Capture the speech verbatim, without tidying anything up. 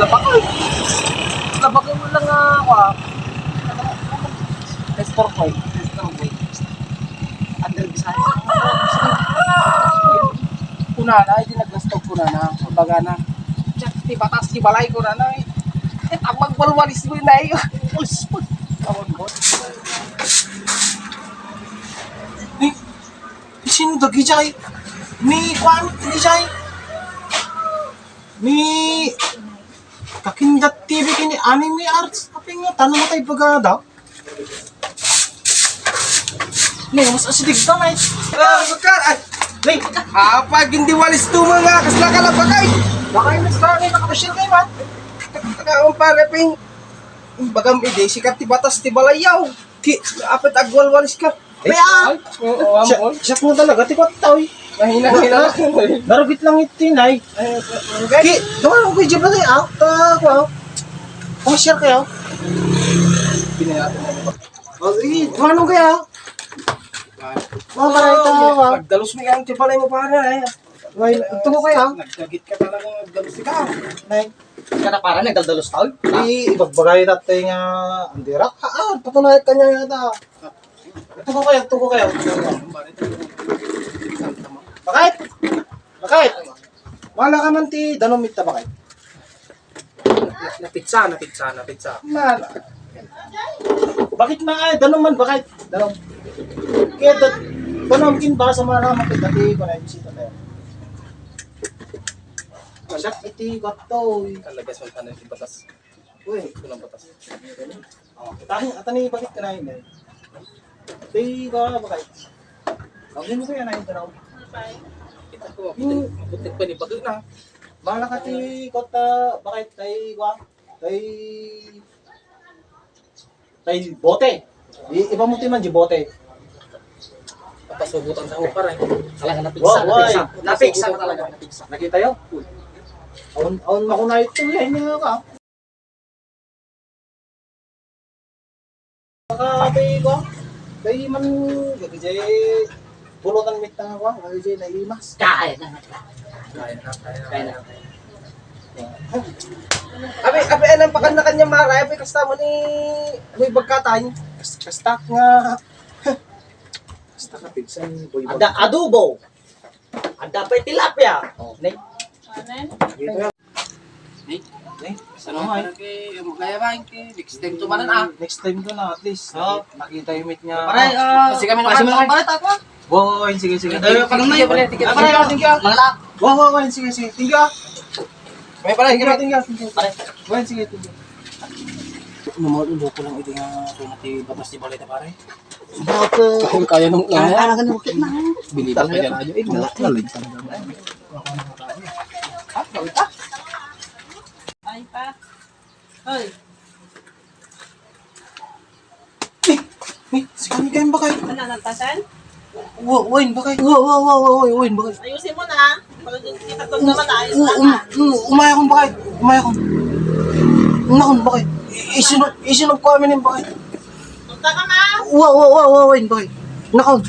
Labakay. Labakay mo lang nga, ah, Nestor Boy. Nestor Boy. Under Bisaya. Kunana, ay di naggasto kunana. Kumbaga na. Diak ti batas ti balay kunana, eh. Eh, ang magwalwalis mo na, eh. Us, us. Tawag ko. Ni, sino dagijay? Ni, kuan, dagijay? Ni, Kakindat T V kini anime arts, aping nga, tanong tayo pagada. Ni, mas asidig ka, Nay. Ah, sukar! Ay! Nay! Apa, hindi walis tuma nga, kasla ka lang bagay. Baka yung nagsabi, nakapasyal kayo, man. Taka, taka, ang pare, ping. Bagam ide, sikat ti batas, ti balayaw. Ki, apat agwalwalis ka. Ay, Kaya, ay, oo, siya, amon. Siya mo talaga, ti kwarta, oy. Mahina, hina. Na-, narugit lang iti, Nay. Ay, okay. Ki, duha ko kay Jebra, ah. Ta, ko, ah. Kung share kayo. Pinayatan mo ba? Oh, sige, duha nung kaya. Mga barita, ah. Nagdalos mi kayong tibalay mo, pare, eh. Why, ito ko kaya. Nagdagit ka talaga, nagdalos ka. Nay. Kana para nagdaldalos taon? Di, ibagbagay dati nga, andira. Ah, ah, patunay kanya yata. Ito ko kayo, ito ko kayo. Bakit? Bakit? Wala ka man ti danom ita, bakit? Napitsa, napitsa, napitsa. Man. Bakit na ay danom man, bakit? Danom. Kaya dat, danom kin ba sa mga naman kay dati ko na yung sita tayo. Masak iti bato. Talaga sa tanong di batas. Uy, ito ng batas. Oh, atani, atani, bakit ka na yun, eh? Tay, ba, bakit? Ang yun ko yan, ayun, tanaw. Kita ko, mabuti, mabuti pa ni Bagay na. Bahala ka ti kota, bakit? Tay, ba? Tay, tay bote. I-, iba mo ti man, di bote. Papasubutan sa upar, eh. Talaga napigsa, Wa-, wa-, napigsa. Napigsa talaga, napigsa. Nakita yo? Awan, awan makunay ito, yan, yun ka. Baka, tay, ko, tay man, gagijay, bulutan mit na, ko, gagijay, naimas. Kaya na nga. Kaya na, kaya na. Kaya na. Abi, abi, anong pakan na kanya, Mara? Abi, kasta mo ni, Boy Bagkatan. Kas-, kasta nga. Kasta ka, pigsan, Boy Bagkatan. Ada adobo. Ada pay tilapia. Oh. Ne? Anen? Dito yan. Ne? Ne? Ano nga, eh? Kay, ano kaya ba, kay next time to manan, ah. Next time to na, at least. Oh. Nakita yung meet niya. Pare, ah, kasi kami pare, naman, pare, pare, tako. Wow, wow, sige, sige. Tayo, pag may, pare, thank you. Pare, thank you. Mga la-, wow, wow, wow, sige, sige. Thank you, ah. May pare, thank you, thank you, thank you. Pare. Wow, sige, thank you. Ano mo, ulo ko lang ito nga, ito nga, ti-, batas ti balay ta, pare. Bakit? Kung kaya nung kaya, kaya na, kaya na. Binita pa yan, ayo, eh, wala. Ay, pa. Hoy. Eh, eh, si kami kayong bakay. Ano, nagtasan? Wa-, wine, bakay. Wa-, wa-, wa-, wa-, wine, bakay. Ayusin mo na. Pag kita ko naman, ayos na. Um-, um-, umaya akong bakay. Umaya akong. Nakon, bakay. I-, isunod, isunod ko amin yung bakay. Punta ka, ma. Wa-, wa-, wa-, wa-, wine, bakay. Nakon.